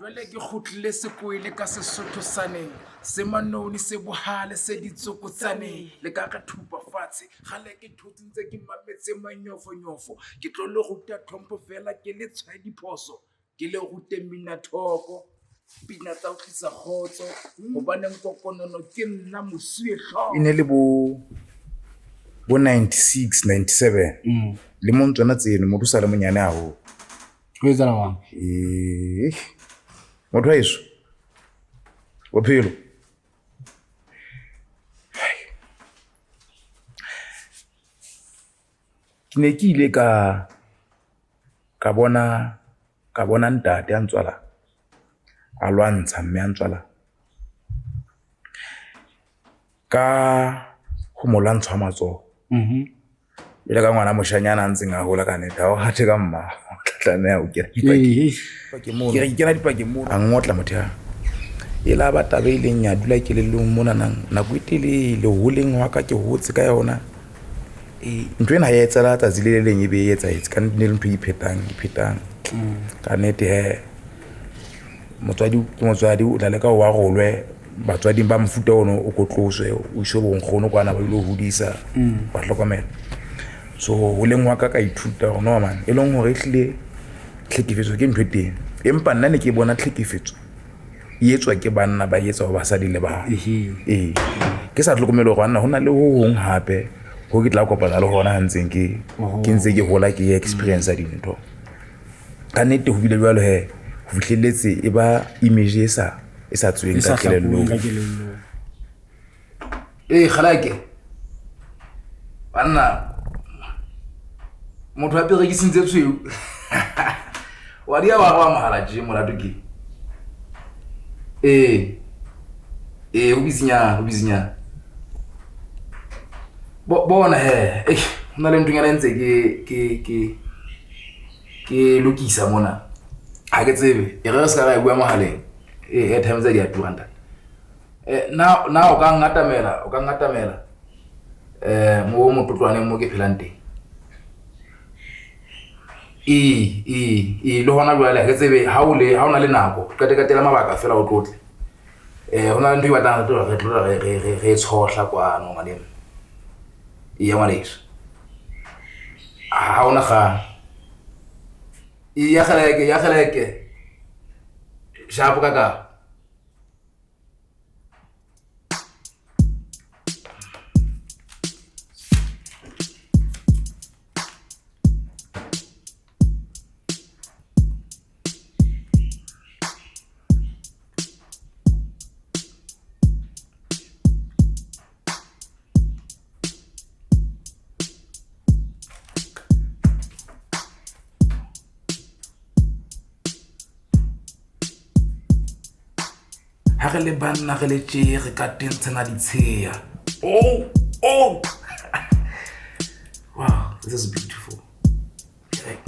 Jwale ke kgutlile sekwele ka Sesotho sane se manoni se bohale se ditsokotsane le ka re thupa fatshe kgale ke thotse ntse ke mametse manyofonyofo ke tlo le ruta tlhompho fela ke le tshwae diphoso ke le rute minathoko pina tsa ho tlisa kgotso hobane nkokonono ke nna mosuwehlooho. E ne le bo bo 96 97 lemong tsona tseno motho o sa le monyane haholo. Ho etsahala jwang? Ee, motho wa heso bophelo ke ne ke ile ka ka bona ka bona ntate a ntswala a lwantsha mme a ntswala ka ho mo lwantsha wa matsoho. Jwale ka ngwana moshanyana a ntseng a hola ka nnete ha o rate ka mma o tla tlameha ho kena dipakeng mono. Ke re ke kena dipakeng mono. A ngotla motho ya e la ba taba e ileng ya dula kelellong monana nako e telele holeng wa ka ke hotse ka yona. Ee, ntho ena ha e etsahala tsatsi le le leng e be e etsahetse ka nnete ne le ntho e iphetang iphetang. Ka nnete hee motswadi ke motswadi o tla leka o arolwe batswading ba mofuta ono o ko tloswe o iswe bonkgono kwana ba ilo hodisa ba hlokomela. So holeng wa ka ka ithuta hore no man e leng hore ehlile tlhekefetso ke ntho e teng, empa nna ne ke bona tlhekefetso e etswa ke banna ba etsa ho basadi le bana. Ee, ke sa hlokomele hore banna ho na le ho hong hape ho ke tla kopana le hona ha ntseng ke ke ntse ke hola ke experience dintho. Ka nnete ho bile jwalo hee ho fihlelletse e ba image e sa e sa tsweng ka kelellong. Ee kgalake banna motho a perekising tse tshweu wa di ya wa araba mohala tje molato ke ee ee ho bitsinyana ho bitsinyana bona he eish ho na le nthonyana e ntse ke ke ke ke lokisa mona ha ke tsebe e re re se ka ra e bua mohaleng ee airtime tsa di a tura ntate. Na na o ka ngatamela o ka ngatamela mo motlotlwaneng mo ke phelang teng? Ee, ee, ee, le hona jwale ha ke tsebe ha o le ha o na le nako qete qetela mabaka fela o tlotle. Ho na le ntho e batlang re tlo re tlo re re re re tshohla kwano ngwaneno. Eya ngwaneso. Ha hona kgang. Eya kgeleke, ya kgeleke. Shapo kaka. Ha re le banna re le tje re ka tentshana ditsheya. Oh, oh. Wow, this is beautiful. Okay.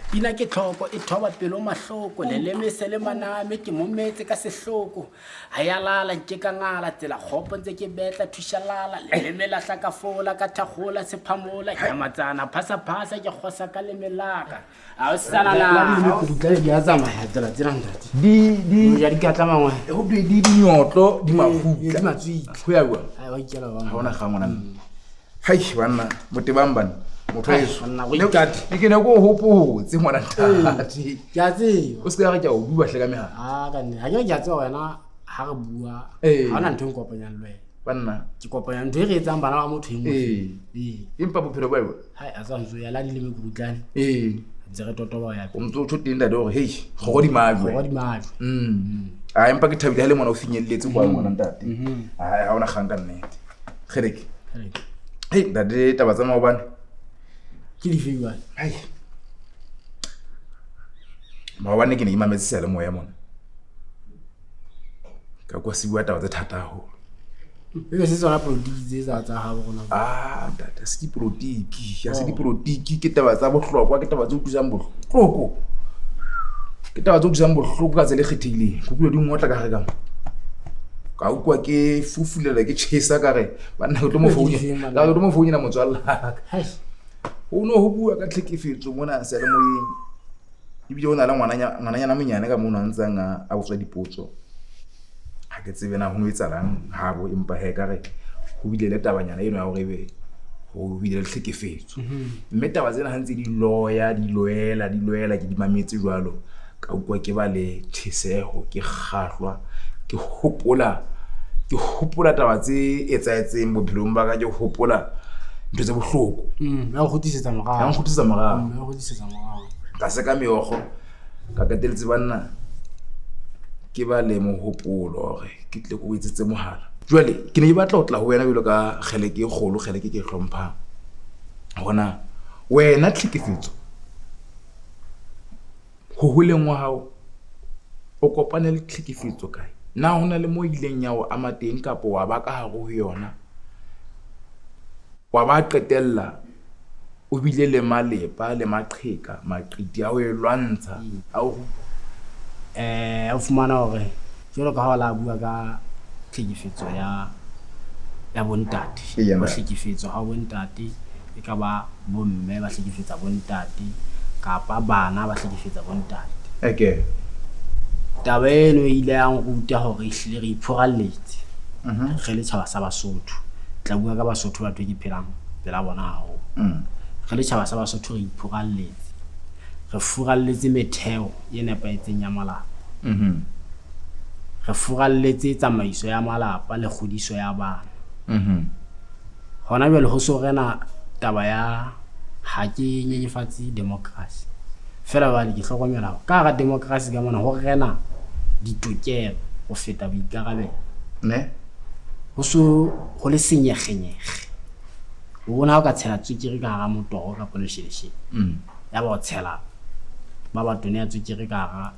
Pina ke tlhoko e thoba pelo mahloko leleme se le maname ke mometse ka sehloko a ya lala nke ka ngala tsela kgopo ntse ke betla thuša lala leleme la hlaka fola ka thakgola sephamola nyamatsana phasa-phasa ke kgosa ka leme laka a o sana na di a tsamaya tsela tsena ntate Di di ja di katla mangwe ho thwe di dinyotlo di di mafutla. matswitla Ho ya jwang? ai wa ikela Ha bang hona kgang ngwana mme. Hai banna botebang banna motho wa heso. Banna, go ikate. Ne ke ne ke o hopotse ngwana ntate. Ke a tseba. O se ka re ke a o bua hle ka mehala. A ka nne ha ke re ke a tseba wena ha re bua Ee. ha hona ntho e nkopanyang le wena. Banna. Ke kopanya ntho e re etsang bana ba motho e nngwe. Ee. Ee. Empa bophelo bo ebo. Hai a sa ntso ya la dileme kurutlane. Ee. Ntse re totoba ho ya O ntso o tjho teng ntate hore hei kgoro di majwe. Kgoro di majwe. A empa ke thabile ha le ngwana o finyelletse kwa ngwana ntate. Hai ha ona kgang ka nnete. Kgeleke. Kgeleke. Hei ntate taba tsa maobane. Ke dife jwale? Hai. Maobane ke ne ke mametse seyalemoya mona. Ka kwa se bua taba tse thata haholo. Ebe se tsona polotiki tse tsa tsa habo rona. Ah, ntate, se dipolotiki, ha se dipolotiki, ke taba tsa bohlokwa, ke taba tse utlwisang bohloko. Ke taba tse utlwisang bohloko ka tsela e kgethehileng. Ke utlwile di ngotla ka hare ka mo. Ka utlwa ke fufulela, ke tjhesa ka re, banna ke tlo mo founela, ka tlo mo founela motswalle wa ka. Ho no ho bua ka tlhekefetso mona seyalemoyeng. Ebile ho na le ngwananyana monyane ka mono a ntseng a botswa dipotso. Ha ke tsebe na ho no etsahalang habo, empa hee ekare ho bile le tabanyana eno ya hore ebe ho bile le tlhekefetso. Mme taba tsena ha ntse di loya, di loela, di loela ke di mametse jwalo. Ka utlwa ke ba le tjheseho, ke kgahlwa, ke hopola, ke hopola taba tse etsahetseng bophelong ba ka, ke hopola ntho tse bohloko. Ya o kgutlisetsa morao. Ya nkgutlisetsa morao. Ya o kgutlisetsa morao. Ka se ka meokgo, ka qetelletse banna ke ba le mohopolo hore ke tle ke o etsetse mohala. Jwale ke ne ke batla ho tla ho wena jwalo ka kgeleke e kgolo, kgeleke ke e hlomphang. Hore na wena tlhekefetso ho holeng wa hao o kopane le tlhekefetso kae? Na ho na le mo ileng ya o ama teng kapa wa ba ka hare ho yona? Wa ba qetella o bile le malepa le maqheka, maqiti a ho e lwantsha, a ho. O fumana hore jwalo ka ha o la bua ka tlhekefetso ya ya bontate, ho hlekefetswa ha bontate e ka ba bomme ba hlekefetsa bontate kapa bana ba hlekefetsa bontate. Okay. Taba eno e ile ya nruta hore ehlile re iphuralletse re le tjhaba sa Basotho. Tla bua ka Basotho batho e ke phelang pela bona haholo. Re le tjhaba sa Basotho re iphuralletse. Re furalletse metheo e nepahetseng ya malapa. Re furalletse tsamaiso ya malapa le kgodiso ya bana. Hona jwale ho so rena taba ya ha ke nyenyefatse democracy. Feela jwale ke hlokomela hore ka hara democracy ka mona ho rena ditokelo ho feta boikarabelo. Ne? Ho so ho le senyekgenyekge. O bona ha o ka tshela tswekere ka hara motoho kapa lesheleshele. Ya ba o tshela ba batona ya tswekere ka hara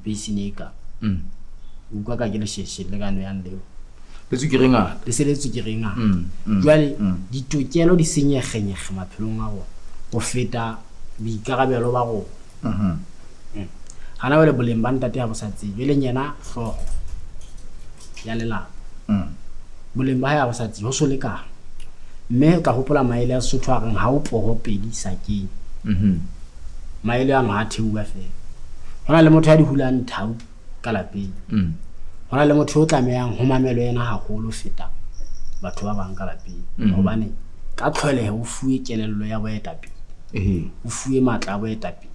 basin e ka. O utlwa ka ke lesheleshele le ka nweyang leo. Le tswekere e ngata. Le se le tswekere e ngata. Jwale ditokelo di senyekgenyekge maphelong a rona ho feta boikarabelo ba rona. Hana jwale boleng ba ntate ha bo sa tsejwe, e leng yena hlooho ya lelapa. Boleng ba hae ha bo sa tsejwe, ho so lekana. Mme o tla hopola maele a Sesotho a reng ha o poho pedi sakeng. Maele ano ha a theuwa feela. Ho na le motho ya di hulang thau ka lapeng. Ho na le motho o tlamehang ho mamelwe yena haholo ho feta batho ba bang ka lapeng. Hobane ka tlholeho o fuwe kelello ya boetapele. O fuwe matla a boetapele.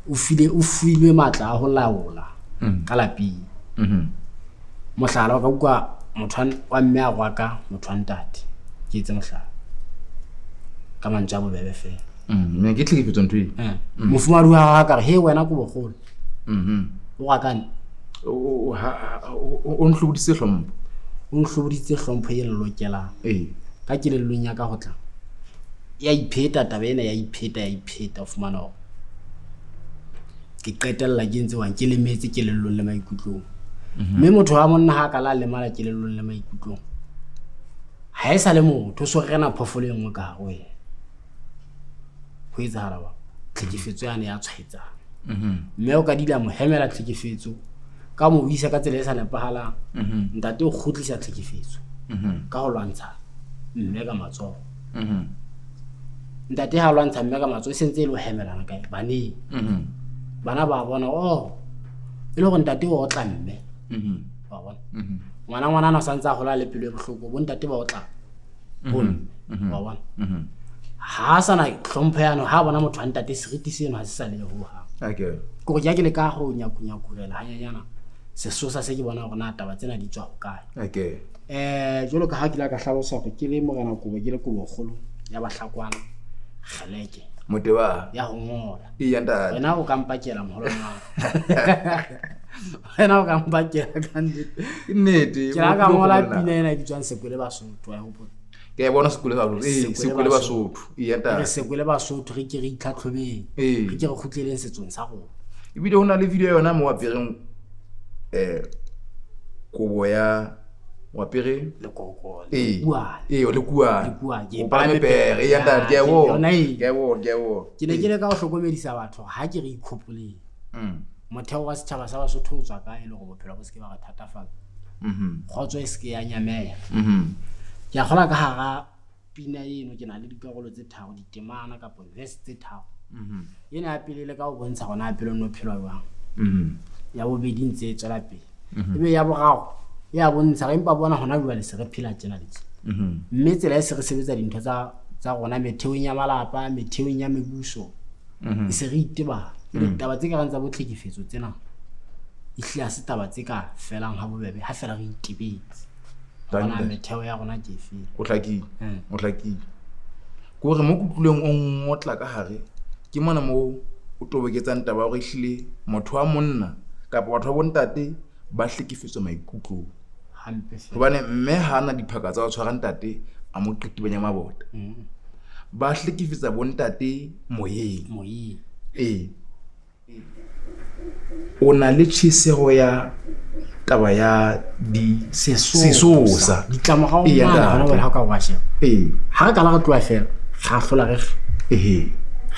O file, o filwe matla a ho laola ka lapeng. Mohlala, o ka utlwa motho wa mme a rwaka motho wa ntate. Ke etse mohlala. Ka mantswe a bobebe feela. Mme ke tlhekefetso ntho e. Mofumahadi wa hae a ka re, "He wena kobokgolo." O rwakane. O nhloboditse hlompho. O nhloboditse hlompho e nlokelang. Ka kelellong ya ka ho tla. Ya ipheta taba ena, ya ipheta, ya ipheta. O fumana hore ke qetella ke ntse wang ke lemetse kelellong le maikutlong. Mme motho wa monna ha a ka la lemala kelellong le maikutlong, ha e sa le motho, o so rena phoofolo e nngwe ka hare ho yena. Ho etsahala jwang? Tlhekefetso yane ya tshwaetsana. Mme o ka dila mo hemela tlhekefetso ka mo buisa ka tsela e sa nepahalang. Ntate o kgutlisa tlhekefetso ka ho lwantsha mme ka matsoho. Ntate ha lwantsha mme ka matsoho e sentse e le ho hemelana kae baneng. Bana ba bona, oh, e le hore ntate o otla mme. Wa bona? Ngwana ngwanana o santse a hola le pelo e bohloko, bo ntate ba otla bomme. Wa bona? Ha a sana hlompho yano, ha bona motho wa ntate seriti seno ha se sa le hohang. Okay. Ke gore ke ha ke leka ho nyakunyakurela hanyenyana sesosa se ke bona hore na taba tsena di tswa hokae. Okay. Jwalo ka ha ke ile ka hlalosa hore ke le morena Kobo, ke le Kobo kgolo ya Bahlakwana Kgeleke. Moteba. Ya ho ngola. Eya ntate. Wena o ka mpakela moholwane wa ka. Wena o ka mpakela ka nnete. Ke nnete. Ke la ka ngola pina ena e bitswang Sekwele Basotho, wa e hopola? Ke a e bona Sekwele Basotho. Ee, Sekwele Basotho. Eya ntate. Re Sekwele Basotho, re ke re itlhatlhobeng. Ee. Re ke re kgutleleng setsong sa rona. Ebile ho na le video ya yona mo apereng kobo ya O apere Lekoko. Ee. Lekuane. Ee, o lekuane. Lekuane, ke O palame pere. Ee, ntate, ke a Ya, ke bona. yona e. Ke a bona, ke a bona. Ke ne ke le ka go hlokomedisa batho ha ke re ikhopoleng. Motheo wa setjhaba sa Basotho o tswa kae e le hore bophelo bo se ke ba re thatafatsa. Kgotso e se ke ya nyameha. Ke a kgolwa ka hara pina eno ke na le dikarolo tse tharo, ditemana kapa verse tse tharo. Ena ya pele e le ka ho bontsha hore na pele o no phelwa jwang. Ya bobedi ntse e tswela pele. Ebe ya boraro e a bontsha re empa bona hona jwale se re phela tjena le tjena. Mme tsela e se re sebetsa dintho tsa rona metheong ya malapa, metheong ya mebuso. E se re itebala. Ditaba tse kareng tsa bo tlhekefetso tsena ehlile ha se taba tse ka felang ha bobebe ha fela re itebetse. Hore na metheo ya rona ke efeng. O hlakile. O hlakile. Ke hore mo kutlwileng o ngotla ka hare ke mona mo o toboketsang taba ya hore ehlile motho wa monna kapa batho ba bontate ba hlekefetswa maikutlong. Hampe fela. Hobane mme ha ana diphaka tsa ho tshwara ntate a mo qetibanya mabota. Ba hlekefetsa bontate moyeng. Moyeng. Ee. O na le tjheseho ya taba ya di sesosa. Ditlamorao Ee, mane ntate. hona jwale ha o ka wa sheba. Ee. Ha re kala re tloha fela, ra hlola re Ehe.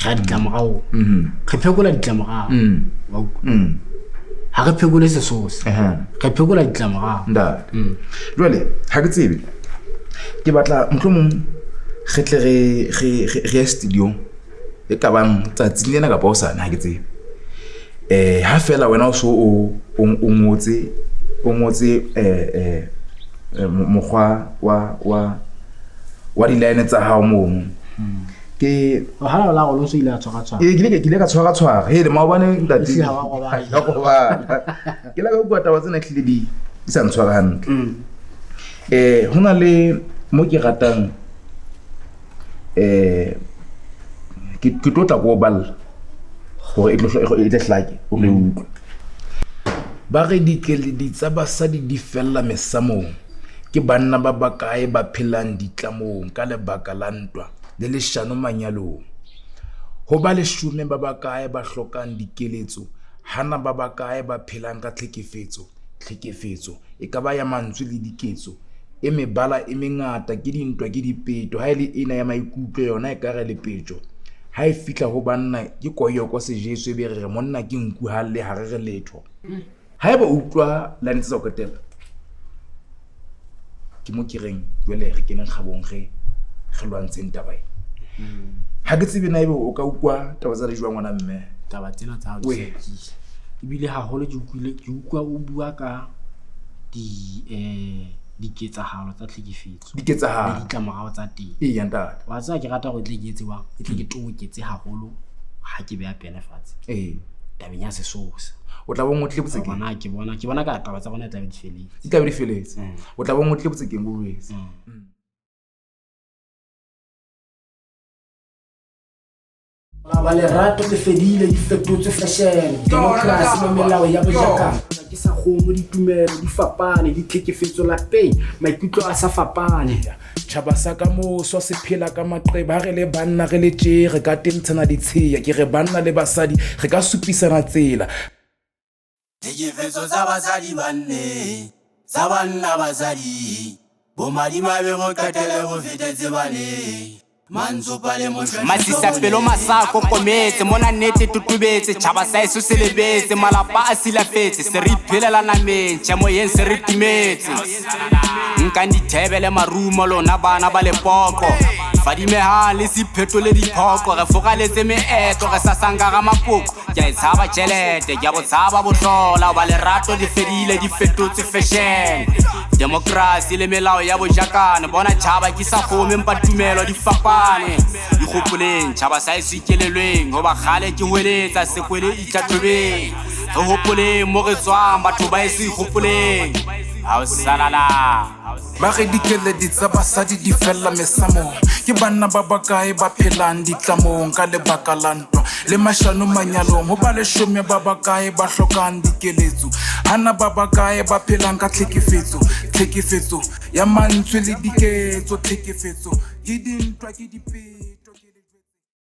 ra ditlamorao. Re phekola ditlamorao. Wa utlwa? Ha re phekole sesosa. Ehe. Re phekola ditlamorao. Ntate. Jwale ha ke tsebe. Ke batla mohlomong re tle re ye studio e ka bang tsatsing lena kapa hosane ha ke tsebe. Ha fela wena o so o ngotse o ngotse mokgwa wa di-line tsa hao mono. Ke O hala la go so ile a tshwara tshwara. Ee, ke ile ka tshwara tshwara. Hele maobane ntate. Ehlile ha wa robala. Ha wa robala. Ke la ka utlwa taba tsena ehlile di sa ntshwara hantle. Ho na le mo ke ratang ke tlo tla ko balla hore e tlo e tle hlake o re utlwe. Ba re dikeledi tsa basadi di fella mesamong. Ke banna ba bakae ba phelang ditlamong ka lebaka la ntwa le leshano manyalong. Ho ba leshome ba bakae ba hlokang dikeletso, hana ba bakae ba phelang ka tlhekefetso. Tlhekefetso e ka ba ya mantswe le diketso e mebala e mengata, ke dintwa ke dipeto. Ha e le ena ya maikutlo yona e ka re lepetjo. Ha e fihla ho banna ke koyoko sejeso, e be re re monna ke nku ha le ha re re letho. Haeba o utlwa line tse tsa ho qetela, ke mo ke reng jwale re keneng kgabong re lwantsheng taba ena. Ha ke tsebe na ebe o ka utlwa taba tsa le jwang ngwana mme. Taba tsena tsa hao di hlakile. Ebile haholo ke utlwile, ke utlwa o bua ka di diketsahalo tsa tlhekefetso. Diketsahalo. Le ditlamorao tsa teng. Ee, ntate. Wa tseba ke rata hore tle ke etse jwang? Ke tle ke toboketse haholo ha ke beha pene fatshe. Ee. Tabeng ya sesosa. O tla bo ngotlile botsekeng. Bona ke bona, ke bona ka taba tsa rona e tla be di feletse. Di tla be di feletse. O tla bo ngotlile botsekeng bo jwetse. Ba lerato le fedile di fetotswe fashion. Democracy le melao ya bojakane. Ke sa kgomo ditumelo di fapane, di tlhekefetso lapeng, maikutlo a sa fapane. Tjhaba sa ka moso se phela ka maqeba, ha re le banna re le tje, re ka tentshana ditsheya. Ke re banna le basadi re ka supisana tsela. Tlhekefetso tsa basadi banne, tsa banna basadi. Bo madimabe bo qetelle bo fetetse baneng. Masisa pelo masako kometse mona nnete totobetse tjhaba sa heso se lebetse malapa a silafetse se re iphelela nameng tjhe moyeng se re timetse nkang dithebe le marumo lona bana ba lepoko fadimehang le sepheto le diphoqo re fokaletse meetlo re sasanka ga mapoko ke a e tshaba tjhelete ke a bo tshaba bohlola hoba lerato di fedile di fetotse fashion democracy le melao ya bojakane bona tjhaba ke sa kgome empa tumelo di fapane ikgopoleng tjhaba sa heso ikelelweng hoba kgale ke hweletsa sekwele itlhatlhobeng re hopoleng mo re tswang batho ba heso ikgopoleng ha o salala. Ba re dikeledi tsa basadi di fella mesamong. Ke banna ba bakae ba phelang ditlamong ka lebaka la ntwa le mashano manyalong. Ho ba leshome ba bakae ba hlokang dikeletso, hana ba bakae ba phelang ka tlhekefetso. Tlhekefetso ya mantswe le diketso, tlhekefetso ke dintwa ke dipeto.